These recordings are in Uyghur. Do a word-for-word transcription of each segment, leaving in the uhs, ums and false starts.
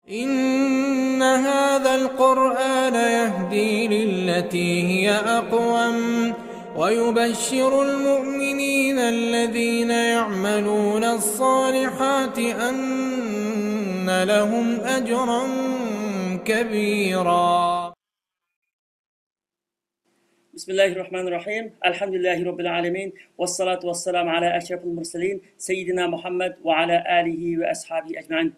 إن هذا القرآن يهدي للتي هي أقوم ويبشر المؤمنين الذين يعملون الصالحات أن لهم أجرا كبيرا. بسم الله الرحمن الرحيم. الحمد لله رب العالمين. والصلاة والسلام على أشرف المرسلين سيدنا محمد وعلى آله وأصحابه أجمعين.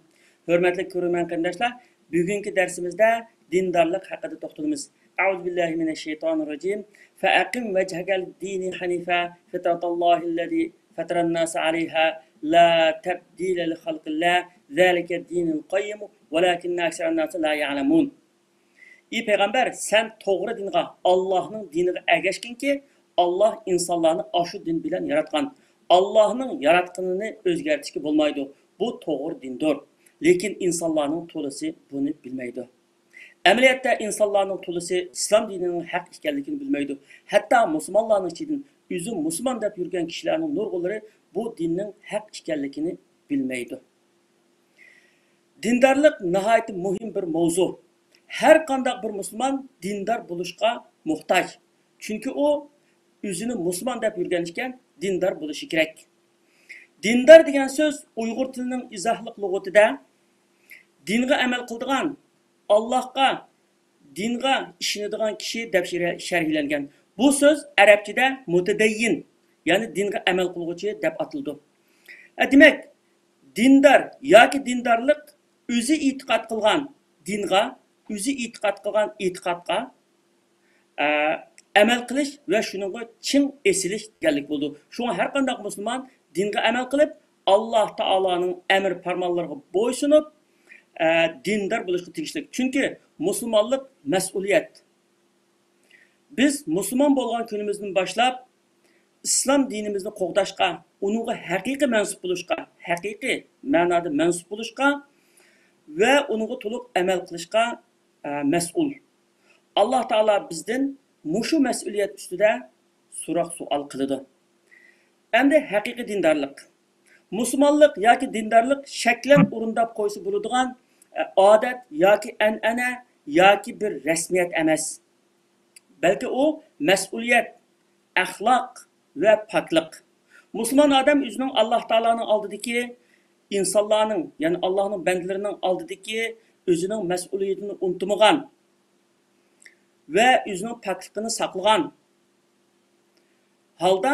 ھۆرمەتلىك كۆرۈرمەن قېرىنداشلار، بۈگۈنكى دەرسىمىزدە دىندارلىق ھەققىدە توختىلىمىز. أعوذ بالله من الشيطان الرجيم. فأقم وجهك للدين حنيفا فطرة الله التي فطر الناس عليها لا تبديل لخلق الله ذلك الدين القيم ولكن أكثر الناس لا يعلمون. ئى پەيغەمبەر، سەن توغرا دىنغا، ئاللاھنىڭ دىنىغا ئەگەشكىنكى، ئاللاھ ئىنسانلارنى ئاشۇ دىن بىلەن ياراتقان. ئاللاھنىڭ ياراتقىنىنى ئۆزگەرتىشكە بولمايدۇ. بۇ توغرا دىندۇر. لېكىن ئىنسانلارنىڭ تولىسى بۇنى بىلمەيدۇ. ئەمەلىيەتتە ئىنسانلارنىڭ تولىسى ئىسلام دىنىنىڭ ھەق ئىكەنلىكىنى بىلمەيدۇ. ھەتتا مۇسۇلمانلارنىڭ ئىچىدىن ئۆزى مۇسۇلمان دەپ يۈرگەن كىشىلەرنىڭ نۇرغۇنلىرى بۇ دىننىڭ ھەق ئىكەنلىكىنى بىلمەيدۇ. دىندارلىق ناھايىتى مۇھىم بىر ماۋزۇ. ھەر قانداق بىر مۇسۇلمان دىندار بولۇشقا موھتاج. چۈنكى ئۇ ئۆزىنى مۇسۇلمان دەپ يۈرگەن ئىكەن، دىندار بولۇشى كېرەك. دىندار دېگەن سۆز ئۇيغۇر تىلىنىڭ ئىزاھلىق لۇغىتىدە دىنغا ئەمەل قىلىدىغان، ئاللاھقا، دىنغا ئىشىنىدىغان كىشى دەپ شەرھلەنگەن. بۇ سۆز ئەرەبچىدە مۇتەدەييىن، يەنى دىنغا ئەمەل قىلغۇچى دەپ ئاتىلىدۇ. ئە، دېمەك، دىندار ياكى دىندارلىق ئۆزى ئېتىقاد قىلغان دىنغا، ئۆزى ئېتىقاد قىلغان ئېتىقادقا، ئە، ئەمەل قىلىش ۋە شۇنىڭغا چىڭ ئېسىلىش دېگەنلىك بولىدۇ. شۇڭا ھەر قانداق مۇسۇلمان دىنغا ئەمەل قىلىپ، ئاللاھ تائالانىڭ ئەمر پەرمانلىرىغا بويسۇنۇپ، ئە، دىندار بولۇشقا تېگىشلىك. چۈنكى مۇسۇلمانلىق مەسئۇلىيەت. بىز مۇسۇلمان بولغان كۈنىمىزدىن باشلاپ، ئىسلام دىنىمىزنى قوغداشقا، ئۇنىڭغا ھەقىقىي مەنسۇپ بولۇشقا، ھەقىقىي مەنادا مەنسۇپ بولۇشقا ۋە ئۇنىڭغا تولۇق ئەمەل قىلىشقا، ئە، مەسئۇل. ئاللاھ تائالا بىزدىن مۇشۇ مەسئۇلىيەت ئۈستىدە سوراق-سوئال قىلىدۇ. ئەمدى ھەقىقىي دىندارلىق. مۇسۇلمانلىق ياكى دىندارلىق شەكلەن ئورۇنداپ قويسا بولىدىغان، ئە، ئادەت ياكى ئەنئەنە ياكى بىر رەسمىيەت ئەمەس. بەلكى ئۇ مەسئۇلىيەت، ئەخلاق ۋە پاكلىق. مۇسۇلمان ئادەم ئۆزىنىڭ ئاللاھ تائالانىڭ ئالدىدىكى، ئىنسانلارنىڭ، يەنى ئاللاھنىڭ بەندىلىرىنىڭ ئالدىدىكى ئۆزىنىڭ مەسئۇلىيىتىنى ئۇنتۇمىغان ۋە ئۆزىنىڭ پاكلىقىنى ساقلىغان ھالدا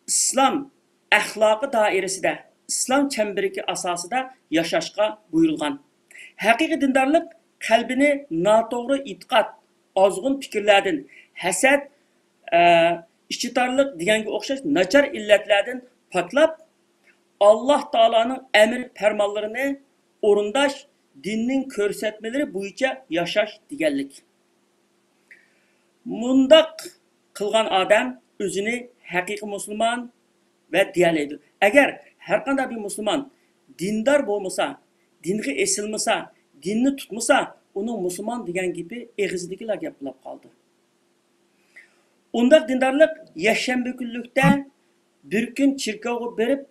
ئىسلام ئەخلاقى دائىرىسىدە، ئىسلام چەمبىرىكى ئاساسىدا ياشاشقا بۇيرۇلغان. ھەقىقىي دىندارلىق قەلبىنى ناتوغرا ئېتىقاد، ئازغۇن پىكىرلەردىن، ھەسەت، ئە، ئىچىتارلىق دېگەنگە ئوخشاش ناچار ئىللەتلەردىن پاكلاپ، ئاللاھ تائالانىڭ ئەمر پەرمانلىرىنى ئورۇنداش، دىننىڭ كۆرسەتمىلىرى بويىچە ياشاش دېگەنلىك. مۇنداق قىلغان ئادەم ئۆزىنى ھەقىقىي مۇسۇلمان ۋە دېيەلەيدۇ. ئەگەر ھەرقانداق بىر مۇسۇلمان دىندار بولمىسا، دىنغا ئېسىلمىسا، دىننى تۇتمىسا، ئۇنىڭ مۇسۇلمان دېگەن گېپى ئېغىزىدىكىلا گەپ بولاپ قالىدۇ. ئۇنداق دىندارلىق يەكشەنبە كۈنلۈكتە بىر كۈن چېركاۋغا بېرىپ،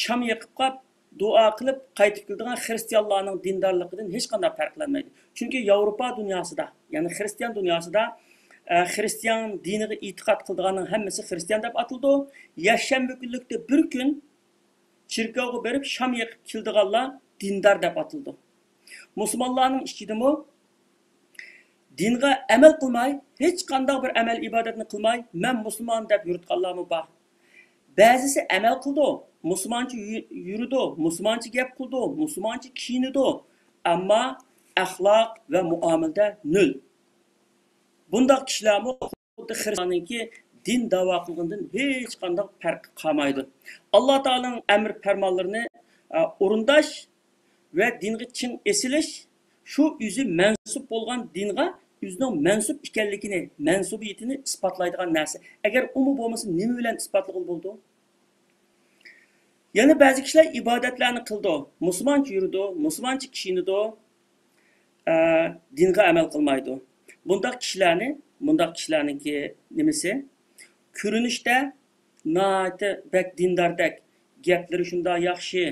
شام يېقىپ قاپ، دۇئا قىلىپ قايتىپ كېلىدىغان خىرىستىيانلارنىڭ دىندارلىقىدىن ھېچقانداق پەرقلەنمەيدۇ. چۈنكى ياۋروپا دۇنياسىدا، يەنى خىرىستىيان دۇنياسىدا، ئە، خىرىستىيان دىنىغا ئېتىقاد قىلىدىغاننىڭ ھەممىسى خىرىستىيان دەپ ئاتىلىدۇ. يەكشەنبە كۈنلۈكتە بىر كۈن چېركاۋغا بېرىپ شام يېقىپ كېلىدىغانلار دىندار دەپ ئاتىلىدۇ. مۇسۇلمانلارنىڭ ئىچىدىمۇ دىنغا ئەمەل قىلماي، ھېچقانداق بىر ئەمەل ئىبادەتنى قىلماي، مەن مۇسۇلمان دەپ يۈرىدىغانلارمۇ بار. بەزىسى ئەمەل قىلىدۇ، مۇسۇلمانچە يۈ-، يۈرىدۇ، مۇسۇلمانچە گەپ قىلىدۇ، مۇسۇلمانچە كىيىنىدۇ، ئەمما ئەخلاق ۋە مۇئامىلىدە نۆل. بۇنداق كىشىلەرمۇ خۇددى خىرىستىياننىڭكى دىن دەۋا قىلغىنىدىن ھېچقانداق پەرقى قالمايدۇ. ئاللا تائالانىڭ ئەمر پەرمانلىرىنى، ئە، ئورۇنداش ۋە دىنغا چىڭ ئېسىلىش، شۇ ئۆزى مەنسۇپ بولغان دىنغا ئۆزىنىڭ مەنسۇپ ئىكەنلىكىنى، مەنسۇبىيىتىنى ئىسپاتلايدىغان نەرسە. ئەگەر ئۇمۇ بولمىسا، نېمە بىلەن ئىسپاتلىغىلى بولىدۇ؟ يەنە بەزى كىشىلەر ئىبادەتلەرنى قىلىدۇ، مۇسۇلمانچە يۈرىدۇ، مۇسۇلمانچە كىيىنىدۇ، ئە، دىنغا ئەمەل قىلمايدۇ. بۇنداق كىشىلەرنى، بۇنداق كىشىلەرنىڭكى نېمىسى؟ كۆرۈنۈشتە ناھايىتى بەك دىنداردەك، گەپلىرى شۇنداق ياخشى،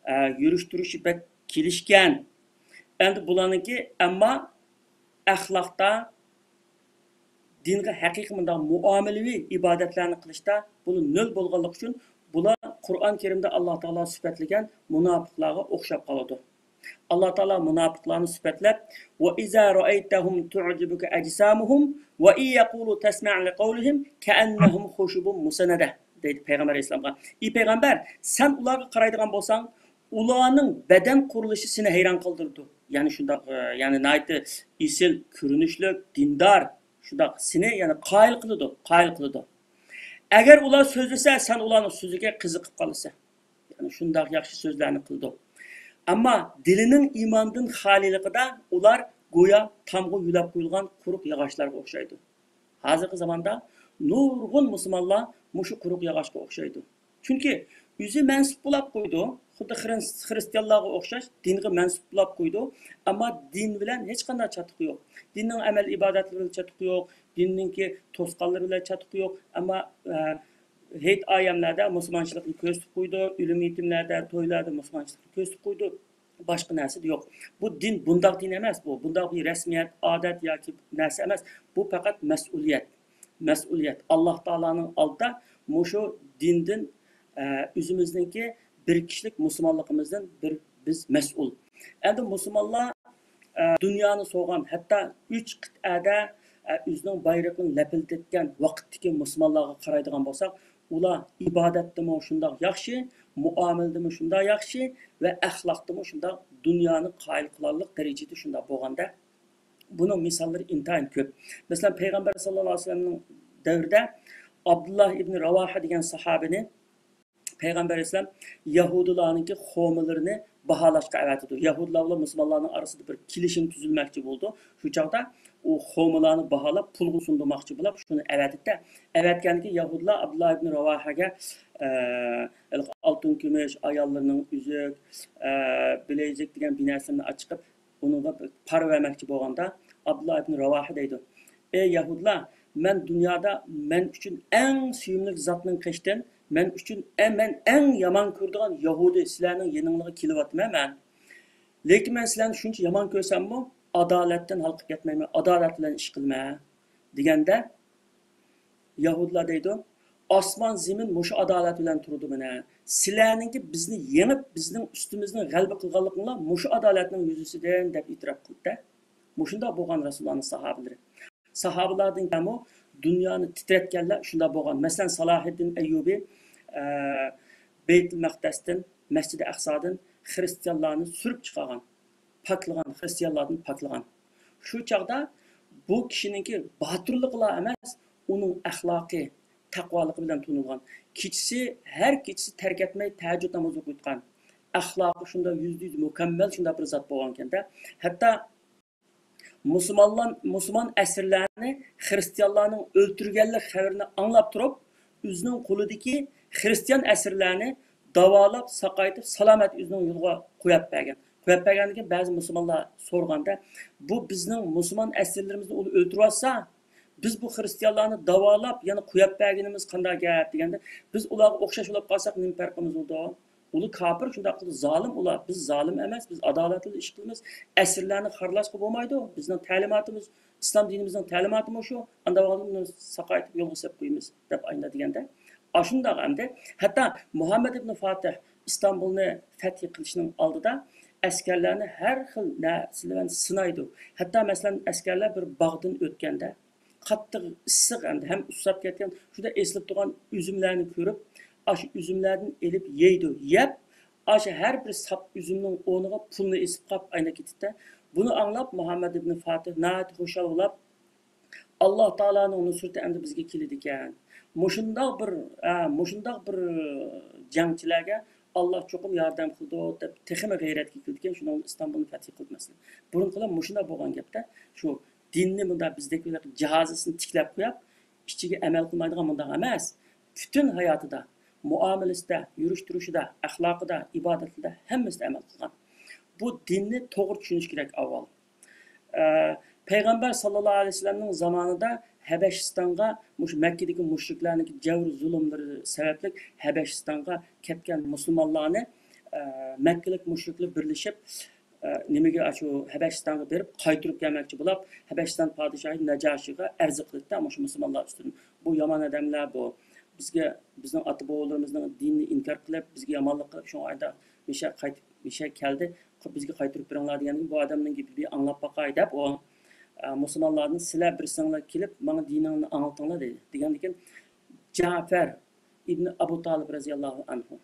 ئە، يۈرۈش تۇرۇشى بەك كېلىشكەن، ئەمدى بۇلارنىڭكى، ئەمما ئەخلاقتا، دىنغا ھەقىقىي مۇنداق مۇئامىلىۋى ئىبادەتلەرنى قىلىشتا بۇلار نۆل بولغانلىقى ئۈچۈن، بۇلار قۇرئان كەرىمدە ئاللا تائالا سۈپەتلىگەن مۇناپىقلارغا ئوخشاپ قالىدۇ. ئاللا تائالا مۇناپىقلارنى سۈپەتلەپ، وَإِذَا رَأَيْتَهُمْ تُعْجِبُكَ أَجْسَامُهُمْ وَإِنْ يَقُولُوا تَسْمَعْ لِقَوْلِهِمْ كَأَنَّهُمْ خُشُبٌ مُّسَنَّدَةٌ، دەيدۇ پەيغەمبەر ئەلەيھىسسالامغا. ئى پەيغەمبەر، سەن ئۇلارغا قارايدىغان بولساڭ، ئۇلارنىڭ بەدەن قۇرۇلۇشى سېنى ھەيران قالدۇرىدۇ. يەنى شۇنداق، ئە، يەنى ناھايىتى ئېسىل كۆرۈنۈشلۈك، دىندار، شۇنداق سېنى يەنى قايىل قىلىدۇ، قايىل قىلىدۇ. ئەگەر ئۇلار سۆزلىسە، سەن ئۇلارنىڭ سۆزىگە قىزىقىپ قالىسەن. يەنى شۇنداق ياخشى سۆزلەرنى قىلىدۇ. ئەمما دىلىنىڭ ئىماندىن خالىيلىقىدا ئۇلار گويا تامغا يۆلەپ قويۇلغان قۇرۇق ياغاچلارغا ئوخشايدۇ. ھازىرقى زاماندا نۇرغۇن مۇسۇلمانلار مۇشۇ قۇرۇق ياغاچقا ئوخشايدۇ. چۈنكى ئۆزى مەنسۇپ بولاپ قويىدۇ، خۇددى خرىس-، خرىستىيانلارغا ئوخشاش دىنغا مەنسۇپ بولاپ قويىدۇ، ئەمما دىن بىلەن ھېچقانداق چاتىقى يوق. دىننىڭ ئەمەل ئىبادەتلىرى بىلەن چاتىقى يوق، دىننىڭكى توسقانلىرى بىلەن چاتىقى يوق، ئەمما، ئە، ھېيت ئايەملەردە مۇسۇلمانچىلىقنى كۆرسىتىپ قويىدۇ، ئۆلۈم يېتىملەردە، تويلاردا مۇسۇلمانچىلىقنى كۆرسىتىپ قويىدۇ. باشقا نەرسىدە يوق. بۇ دىن بۇنداق دىن ئەمەس بۇ. بۇنداق بىر رەسمىيەت، ئادەت ياكى نەرسە ئەمەس. بۇ پەقەت مەسئۇلىيەت. مەسئۇلىيەت. ئاللا تائالانىڭ ئالدىدا مۇشۇ دىندىن، ئە، ئۆزىمىزنىڭكى بىر كىشىلىك مۇسۇلمانلىقىمىزدىن بىر بىز مەسئۇل. ئەمدى مۇسۇلمانلار، ئە، دۇنيانى سورىغان، ھەتتا ئۈچ قىتئەدە، ئە، ئۆزىنىڭ بايرىقىنى لەپىلدەتكەن ۋاقىتتىكى مۇسۇلمانلارغا قارايدىغان بولساق، ئۇلار ئىبادەتتىمۇ شۇنداق ياخشى، مۇئامىلىدىمۇ شۇنداق ياخشى ۋە ئەخلاقتىمۇ شۇنداق دۇنيانى قايىل قىلارلىق دەرىجىدە شۇنداق بولغاندا، بۇنىڭ مىساللىرى ئىنتايىن كۆپ. مەسىلەن، پەيغەمبەر ساللاللاھۇ ئەلەيھى ۋەسەللەمنىڭ دەۋرىدە ئابدۇللا ئىبنى راۋاھە دېگەن ساھابىنى پەيغەمبەر ئەلەيھىسسالام يەھۇدىيلارنىڭكى خورمىلىرىنى باھالاشقا ئەۋەتىدۇ. يەھۇدىيلار بىلەن مۇسۇلمانلارنىڭ ئارىسىدا بىر كېلىشىم تۈزۈلمەكچى بولىدۇ. شۇ چاغدا ئۇ خورمىلارنى باھالاپ، پۇلغا سۇندۇرماقچى بولاپ، شۇنى ئەۋەتىدۇ. ئەۋەتكەندىن كېيىن يەھۇدىيلار ئابدۇللا ئىبنى راۋاھەگە، ئە، ھېلىقى ئالتۇن، كۈمۈش، ئاياللىرىنىڭ ئۈزۈك، ئە، بىلەيزۈك دېگەن بىر نەرسىنى ئاچىقىپ، ئۇنىڭغا بىر پارا بەرمەكچى بولغاندا، ئابدۇللا ئىبنى راۋاھە دەيدۇ، ئەي يەھۇدىيلار، مەن دۇنيادا مەن ئۈچۈن ئەڭ سۆيۈملۈك زاتنىڭ قېشىدىن، مەن ئۈچۈن ئە-، مەن ئەڭ يامان كۆرىدىغان يەھۇدىي سىلەرنىڭ يېنىڭلارغا كېلىۋاتىمەن مەن. لېكىن مەن سىلەرنى شۇنچە يامان كۆرسەممۇ، ئادالەتتىن ھالقىپ كەتمەيمەن، ئادالەت بىلەن ئىش قىلىمەن، دېگەندە، يەھۇدىيلار دەيدۇ، ئاسمان زېمىن مۇشۇ ئادالەت بىلەن تۇرىدۇ مانا. سىلەرنىڭكى بىزنى يېڭىپ، بىزنىڭ ئۈستىمىزدىن غەلىبە قىلغانلىقىڭلار مۇشۇ ئادالەتنىڭ يۈزىسىدىن، دەپ ئېتىراپ قىلدى. مۇشۇنداق بولغان رەسۇلۇللانىڭ ساھابىلىرى. ساھابىلاردىن كېيىنمۇ دۇنيانى تىترەتكەنلەر شۇنداق بولغان. مەسىلەن، سالاھىددىن ئەييۇبى، ئە، بەيتۇل مەقدەستىن، مەسجىدى ئەقسادىن خرىستىيانلارنى سۈرۈپ چىقارغان، پاكلىغان، خرىستىيانلاردىن پاكلىغان. شۇ چاغدا بۇ كىشىنىڭكى باتۇرلۇقىلا ئەمەس، ئۇنىڭ ئەخلاقى، تەقۋالىقى بىلەن تونۇلغان. كېچىسى، ھەر كېچىسى تەرك ئەتمەي تەھەججۇد نامازى ئوقۇيدىغان. ئەخلاقى شۇنداق يۈزدە يۈز مۇكەممەل شۇنداق بىر زات بولغانكەن-دە. ھەتتا مۇسۇلمانلار، مۇسۇلمان ئەسىرلەرنى خرىستىيانلارنىڭ ئۆلتۈرگەنلىك خەۋىرىنى ئاڭلاپ تۇرۇپ، ئۆزىنىڭ قولىدىكى خرىستىيان ئەسىرلەرنى داۋالاپ، ساقايتىپ، سالامەت ئۆزىنىڭ يولىغا قويۇپ بەرگەن. قويۇپ بەرگەندىن كېيىن بەزى مۇسۇلمانلار سورىغاندا، بۇ بىزنىڭ مۇسۇلمان ئەسىرلىرىمىزنى ئۇلار ئۆلتۈرۈۋاتسا، بىز بۇ خرىستىيانلارنى داۋالاپ، يەنە قويۇپ بەرگىنىمىز قانداق گەپ دېگەندە، بىز ئۇلارغا ئوخشاش بولۇپ قالساق نېمە پەرقىمىز بولىدۇ؟ ئۇلار كاپىر، شۇنداق قىلدى، زالىم ئۇلار. بىز زالىم ئەمەس، بىز ئادالەتلىك ئىش قىلىمىز. ئەسىرلەرنى خارلاشقا بولمايدۇ. بىزنىڭ تەلىماتىمىز، ئىسلام دىنىمىزنىڭ تەلىماتى مۇشۇ. ئانداق بولغاندا بۇنى ساقايتىپ يولغا سېلىپ قويىمىز، دەپ ئاينا دېگەندە. ئاشۇنداق ئەمدى. ھەتتا مۇھەممەد ئىبن فاتىھ ئىستانبۇلنى فەتھى قىلىشنىڭ ئالدىدا ئەسكەرلەرنى ھەر خىل نەرسىلەر بىلەن سىنايدۇ. ھەتتا مەسىلەن، ئەسكەرلەر بىر باغدىن ئۆتكەندە، قاتتىق ئىسسىق ئەمدى ھەم ئۇسساپ كەتكەن، شۇنداق ئېسىلىپ تۇرغان ئۈزۈملەرنى كۆرۈپ، ئاشۇ ئۈزۈملەردىن ئېلىپ يەيدۇ. يەپ، ئاشۇ ھەر بىر ساپ ئۈزۈمنىڭ ئورنىغا پۇلنى ئېسىپ قاپ ئايناپ كېتىپتۇ. بۇنى ئاڭلاپ مۇھەممەد ئىبن فاتىھ ناھايىتى خۇشال بولاپ، ئاللا تائالانىڭ نۇسرىتى ئەمدى بىزگە كېلىدىكەن. مۇشۇنداق بىر، ئە، مۇشۇنداق بىر جەڭچىلەرگە ئاللا چوقۇم ياردەم قىلىدۇ، دەپ تېخىمۇ غەيرەتكە كېلىدىكەن. شۇنىڭ بىلەن ئىستانبۇلنى فەتھى قىلدى مەسىلەن. بۇرۇنقىلار مۇشۇنداق بولغان گەپتە، شۇ دىننى مۇنداق بىزدەك بىر جاھازىسىنى تىكلەپ قويۇپ، ئىچىگە ئەمەل قىلمايدىغان مۇنداق ئەمەس. پۈتۈن ھاياتىدا، مۇئامىلىسىدە، يۈرۈش تۇرۇشىدا، ئەخلاقىدا، ئىبادەتلىرىدە، ھەممىسىدە ئەمەل قىلغان. بۇ دىننى توغرا چۈشىنىش كېرەك ئاۋۋال. ئە، پەيغەمبەر ساللاللاھۇ ئەلەيھى ۋەسەللەمنىڭ زامانىدا ھەبەشىستانغا مۇشۇ مەككىدىكى مۇشرىكلارنىڭكى جەۋر زۇلۇملىرى سەۋەبلىك ھەبەشىستانغا كەتكەن مۇسۇلمانلارنى، ئە، مەككىلىك مۇشرىكلار بىرلىشىپ، ئە، نېمىگە، ئاشۇ ھەبەشىستانغا بېرىپ قايتۇرۇپ كەلمەكچى بولاپ، ھەبەشىستان پادىشاھى ناجاشىغا ئەرز قىلىپتۇ، مۇشۇ مۇسۇلمانلار ئۈستىدىن. بۇ يامان ئادەملەر بۇ. بىزگە، بىزنىڭ ئاتا-بوۋىلىرىمىزنىڭ دىنىنى ئىنكار قىلىپ، بىزگە يامانلىق قىلىپ، شۇڭا ئايدا مىشە قايتىپ، مىشە كەلدى، بىزگە قايتۇرۇپ بېرىڭلار دېگەندىن كېيىن، بۇ ئادەمنىڭ گېپىنى بىر ئاڭلاپ باقاي دەپ، ئۇ، ئە، مۇسۇلمانلاردىن سىلەر بىرسىڭلار كېلىپ، ماڭا دىنىڭلارنى ئاڭلىتىڭلار دېدى. دېگەندىن كېيىن، جەفەر ئىبنى ئەبۇ تالىپ رەزىياللاھۇ ئەنھۇ،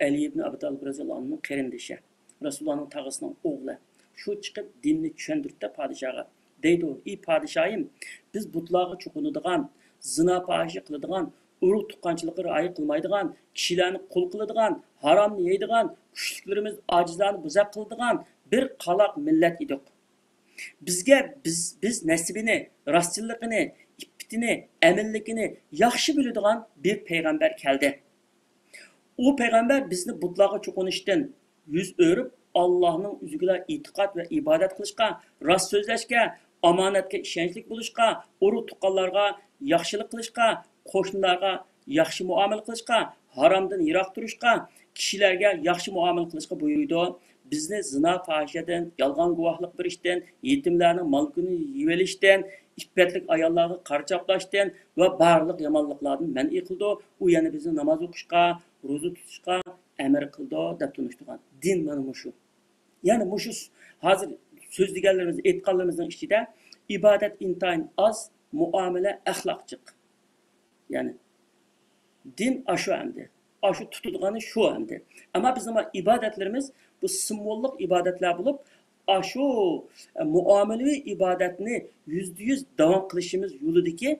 ئەلى ئىبنى ئەبۇ تالىپ رەزىياللاھۇ ئەنھۇنىڭ قېرىندىشى، رەسۇلۇللانىڭ تاغىسىنىڭ ئوغلى. شۇ چىقىپ دىننى چۈشەندۈرۈپتۇ پادىشاھقا. دەيدۇ، ئى پادىشاھىم، بىز بۇتلارغا چوقۇنىدىغان، زىنا پاھىشە قىلىدىغان، ئۇرۇق تۇغقانچىلىققا رىئايە قىلمايدىغان، كىشىلەرنى قۇل قىلىدىغان، ھارامنى يەيدىغان، كۈچلۈكلىرىمىز ئاجىزلارنى بۇزاق قىلىدىغان بىر قالاق مىللەت ئىدۇق. بىزگە، بىز، بىز نەسىبىنى، راستچىللىقىنى، ئىپپىتىنى، ئەمىنلىكىنى ياخشى بىلىدىغان بىر پەيغەمبەر كەلدى. ئۇ پەيغەمبەر بىزنى بۇتلارغا چوقۇنۇشتىن يۈز ئۆرۈپ، ئاللاھنىڭ ئۆزىگىلا ئېتىقاد ۋە ئىبادەت قىلىشقا، راست سۆزلەشكە، ئامانەتكە ئىشەنچلىك بولۇشقا، ئۇرۇق تۇغقانلارغا ياخشىلىق قىلىشقا، قوشنىلارغا ياخشى مۇئامىلە قىلىشقا، ھارامدىن يىراق تۇرۇشقا، كىشىلەرگە ياخشى مۇئامىلە قىلىشقا بۇيرۇيدۇ. بىزنى زىنا، پاھىشەدىن، يالغان گۇۋاھلىق بېرىشتىن، يېتىملەرنىڭ مال-مۈلكىنى يېۋېلىشتىن، ئىپپەتلىك ئاياللارغا قارا چاپلاشتىن ۋە بارلىق يامانلىقلاردىن مەنئى قىلىدۇ. ئۇ يەنە بىزنى ناماز ئوقۇشقا، روزا تۇتۇشقا ئەمر قىلىدۇ، دەپ تونۇشتۇرغان. دىن مانا مۇشۇ. يەنى مۇشۇ س-، ھازىر سۆزلىگەنلىرىمىز، ئېيتقانلىرىمىزنىڭ ئىچىدە ئىبادەت ئىنتايىن ئاز، مۇئامىلە ئەخلاق جىق. يەنى دىن ئاشۇ ئەمدى. ئاشۇ تۇتىدىغىنى شۇ ئەمدى. ئەمما بىزنىڭ ئىبادەتلىرىمىز بۇ سىمۋوللۇق ئىبادەتلەر بولۇپ، ئاشۇ، ئە، مۇئامىلىۋى ئىبادەتنى يۈزدە يۈز داۋام قىلىشىمىز يولىدىكى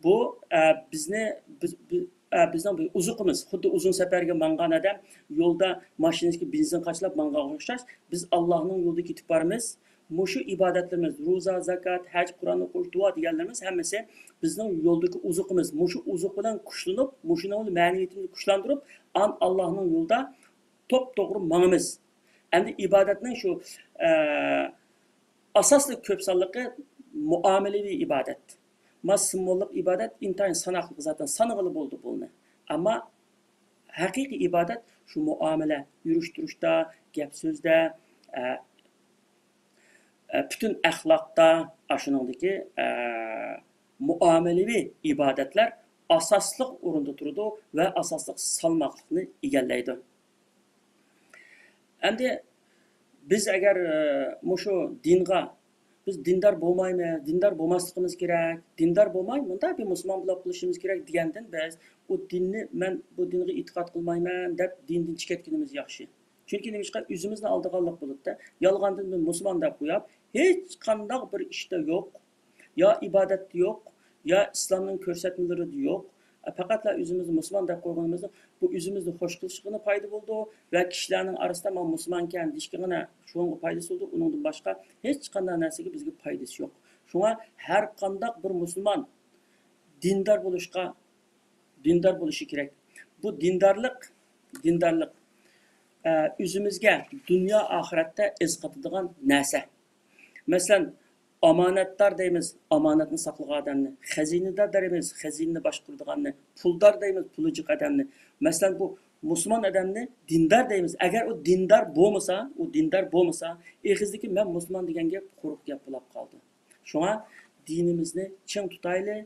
بۇ، ئە، بىزنى، بىز، بىز، ئە، بىزنىڭ بۇ ئوزۇقىمىز. خۇددى ئۇزۇن سەپەرگە مانغان ئادەم يولدا ماشىنىسىگە بېنزىن قاچىلاپ مانغانغا ئوخشاش، بىز ئاللاھنىڭ يولىدا كېتىپ بارىمىز. مۇشۇ ئىبادەتلىرىمىز، روزا، زاكات، ھەج، قۇرئان ئوقۇش، دۇئا دېگەنلىرىمىز ھەممىسى بىزنىڭ يولدىكى ئوزۇقىمىز. مۇشۇ ئوزۇق بىلەن كۈچلىنىپ، مۇشۇنىڭ بىلەن مەنىۋىيىتىمىزنى كۈچلەندۈرۈپ، ئان-، ئاللاھنىڭ يولىدا توپتوغرا ماڭىمىز. ئەمدى ئىبادەتنىڭ شۇ، ئە، ئاساسلىق كۆپ سانلىقى مۇئامىلىۋى ئىبادەت. ما سىمۋوللۇق ئىبادەت ئىنتايىن ساناقلىق زاتەن، سانىغىلى بولىدۇ بۇنى. ئەمما ھەقىقىي ئىبادەت شۇ مۇئامىلە، يۈرۈش-تۇرۇشتا، گەپ-سۆزدە، ئە، ئە، پۈتۈن ئەخلاقتا، ئاشۇنىڭدىكى، ئە، مۇئامىلىۋى ئىبادەتلەر ئاساسلىق ئورۇندا تۇرىدۇ ۋە ئاساسلىق سالماقلىقنى ئىگىلەيدۇ. ئەمدى بىز ئەگەر، ئە، مۇشۇ دىنغا، بىز دىندار بولمايمىز، دىندار بولماسلىقىمىز كېرەك، دىندار بولماي، مۇنداق بىر مۇسۇلمان بولۇپ قېلىشىمىز كېرەك دېگەندىن بىز ئۇ دىننى، مەن بۇ دىنغا ئېتىقاد قىلمايمەن دەپ دىندىن چىقىۋەتكىنىمىز ياخشى. چۈنكى نېمىشقا؟ ئۆزىمىزنى ئالدىغانلىق بولىدۇ-دە. يالغاندىن بىر مۇسۇلمان دەپ قويۇپ، ھېچقانداق بىر ئىشتا يوق. يا ئىبادەتتە يوق، يا ئىسلامنىڭ كۆرسەتمىلىرىدە يوق. پەقەتلا ئۆزىمىزنى مۇسۇلمان دەپ قويغىنىمىزنىڭ بۇ ئۆزىمىزنى خوش قىلىشىغىنا پايدا بولىدۇ ۋە كىشىلەرنىڭ ئارىسىدا مەن مۇسۇلمانكەن دېيىشكىغىنا شۇنىڭغا پايدىسى بولىدۇ. ئۇنىڭدىن باشقا ھېچقانداق نەرسىگە بىزگە پايدىسى يوق. شۇڭا ھەر قانداق بىر مۇسۇلمان دىندار بولۇشقا، دىندار بولۇشى كېرەك. بۇ دىندارلىق، دىندارلىق، ئە، ئۆزىمىزگە دۇنيا ئاخىرەتتە ئەسقاتىدىغان نەرسە. مەسىلەن، ئامانەتدار دەيمىز، ئامانەتنى ساقلىغان ئادەمنى. خەزىنىدار دەيمىز، خەزىنىنى باشقۇرىدىغاننى. پۇلدار دەيمىز، پۇلى جىق ئادەمنى. مەسىلەن، بۇ مۇسۇلمان ئادەمنى دىندار دەيمىز. ئەگەر ئۇ دىندار بولمىسا، ئۇ دىندار بولمىسا، ئېغىزدىكى «مەن مۇسۇلمان» دېگەن گەپ قۇرۇق گەپ بولاپ قالدى. شۇڭا دىنىمىزنى چىڭ تۇتايلى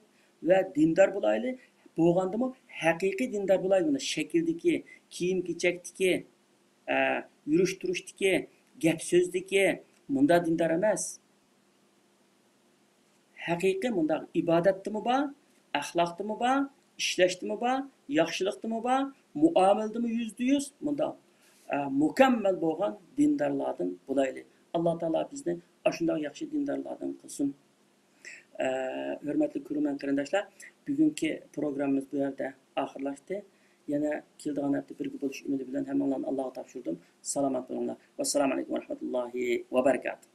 ۋە دىندار بولايلى. بولغاندىمۇ ھەقىقىي دىندار بولايلى. مانا شەكىلدىكى، كىيىم-كېچەكتىكى، ئە، يۈرۈش-تۇرۇشتىكى، گەپ-سۆزدىكى مۇنداق دىندار ئەمەس. ھەقىقىي مۇنداق ئىبادەتتىمۇ بار، ئەخلاقتىمۇ بار، ئىشلەشتىمۇ بار، ياخشىلىقتىمۇ بار، مۇئامىلىدىمۇ يۈزدە يۈز مۇنداق، ئە، مۇكەممەل بولغان دىندارلاردىن بولايلى. ئاللا تائالا بىزنى ئاشۇنداق ياخشى دىندارلاردىن قىلسۇن. ئە، ھۆرمەتلىك كۆرۈرمەن قېرىنداشلار، بۈگۈنكى پروگراممىمىز بۇ يەردە ئاخىرلاشتى. يەنە كېلىدىغان ھەپتە بىرگە بولۇش ئۈمىدى بىلەن ھەممىڭلارنى ئاللاغا تاپشۇردۇم. سالامەت بولۇڭلار. ۋەسسالامۇ ئەلەيكۇم ۋەرەھمەتۇللاھى ۋەبەرىكاتۇھ.